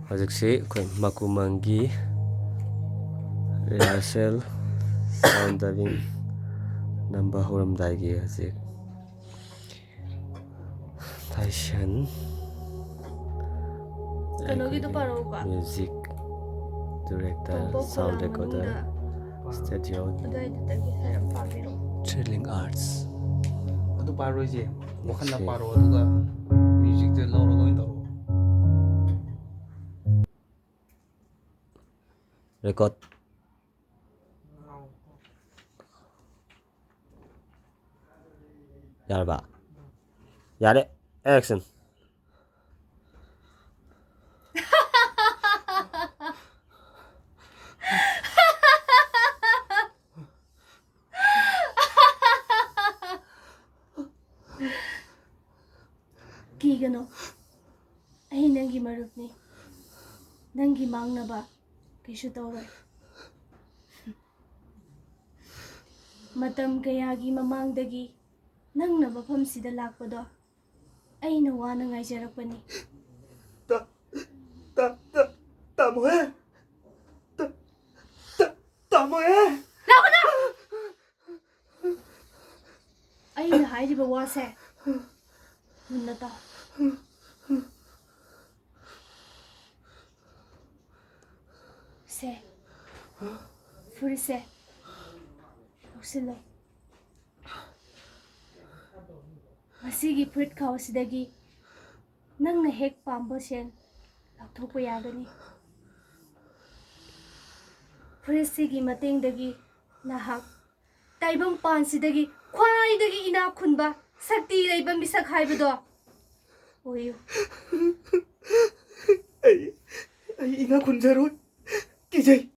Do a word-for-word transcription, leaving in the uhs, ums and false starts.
ꯍꯧꯖꯤꯛꯁꯤ ꯑꯩꯈꯣꯏ ꯃꯀꯨꯃꯪꯒꯤ rehearsal, sound dubbing ꯅꯝꯕ ꯍꯧꯔꯝꯗꯥꯏꯒꯤ ꯍꯧꯖꯤꯛ ꯇꯥꯏꯁꯟ, ꯀꯩꯅꯣꯒꯤꯗꯣ ꯄꯥꯔꯛꯎꯀꯣ꯫ Music director, Tompok sound ꯈꯣꯂꯥꯡ recorder, ꯃꯅꯨꯡꯗ studio, ꯑꯗꯨꯋꯥꯏꯗꯨꯗꯒꯤ ꯍꯥꯏꯔꯞ ꯄꯥꯕꯤꯔꯛꯑꯣ꯫ Thrilling Arts꯫ ꯑꯗꯨ ꯄꯥꯔꯣꯏꯁꯦ, ꯋꯥꯈꯜꯗ ꯁꯤ꯫ ꯄꯥꯔꯣ, ꯑꯗꯨꯒ musicꯇ ꯂꯧꯔꯒ ꯑꯣꯏꯅ ꯇꯧꯔꯣ꯫ Record꯫ ꯌꯥꯔꯕ? ꯌꯥꯔꯦ꯫ Action꯫ ꯀꯤꯒꯅꯨ, ꯑꯩ ꯅꯪꯒꯤ ꯃꯔꯨꯞꯅꯤ꯫ ꯅꯪꯒꯤ ꯃꯥꯡꯅꯕ ꯀꯩꯁꯨ ꯇꯧꯔꯣꯏ꯫ ꯃꯇꯝ ꯀꯌꯥꯒꯤ ꯃꯃꯥꯡꯗꯒꯤ ꯅꯪꯅ ꯃꯐꯝꯁꯤꯗ ꯂꯥꯛꯄꯗꯣ ꯑꯩꯅ ꯋꯥꯅ ꯉꯥꯏꯖꯔꯛꯄꯅꯤ꯫ ꯇꯥ-, ꯇꯥ-, ꯇꯥ-, ꯇꯥꯃꯣꯍꯦ! ꯇꯥ-, ꯇꯥ-, ꯇꯥꯃꯣꯍꯦ! ꯂꯥꯛꯀꯅꯨ! ꯑꯩꯅ ꯍꯥꯏꯔꯤꯕ ꯋꯥꯁꯦ ꯃꯨꯟꯅ ꯇꯥꯎ꯫ ꯁꯦ, ꯐꯨꯔꯤꯠꯁꯦ ꯂꯧꯁꯤꯜꯂꯣ꯫ ꯃꯁꯤꯒꯤ ꯐꯨꯔꯤꯠ ꯈꯥꯎꯁꯤꯗꯒꯤ ꯅꯪꯅ ꯍꯦꯛ ꯄꯥꯝꯕ ꯁꯦꯟ ꯂꯧꯊꯣꯛꯄ ꯌꯥꯒꯅꯤ꯫ ꯐꯨꯔꯤꯠꯁꯤꯒꯤ ꯃꯇꯦꯡꯗꯒꯤ ꯅꯍꯥꯛ ꯇꯥꯏꯕꯪ ꯄꯥꯟꯁꯤꯗꯒꯤ ꯈ꯭ꯋꯥꯏꯗꯒꯤ ꯏꯅꯥꯛ ꯈꯨꯟꯕ, ꯁꯛꯇꯤ ꯂꯩꯕ ꯃꯤꯁꯛ ꯍꯥꯏꯕꯗꯣ ꯑꯣꯏꯌꯨ꯫ ꯑꯩ, ꯑꯩ ꯏꯅꯥꯛ ꯈꯨꯟꯖꯔꯣꯏ꯫ ꯀꯤꯖꯩ꯫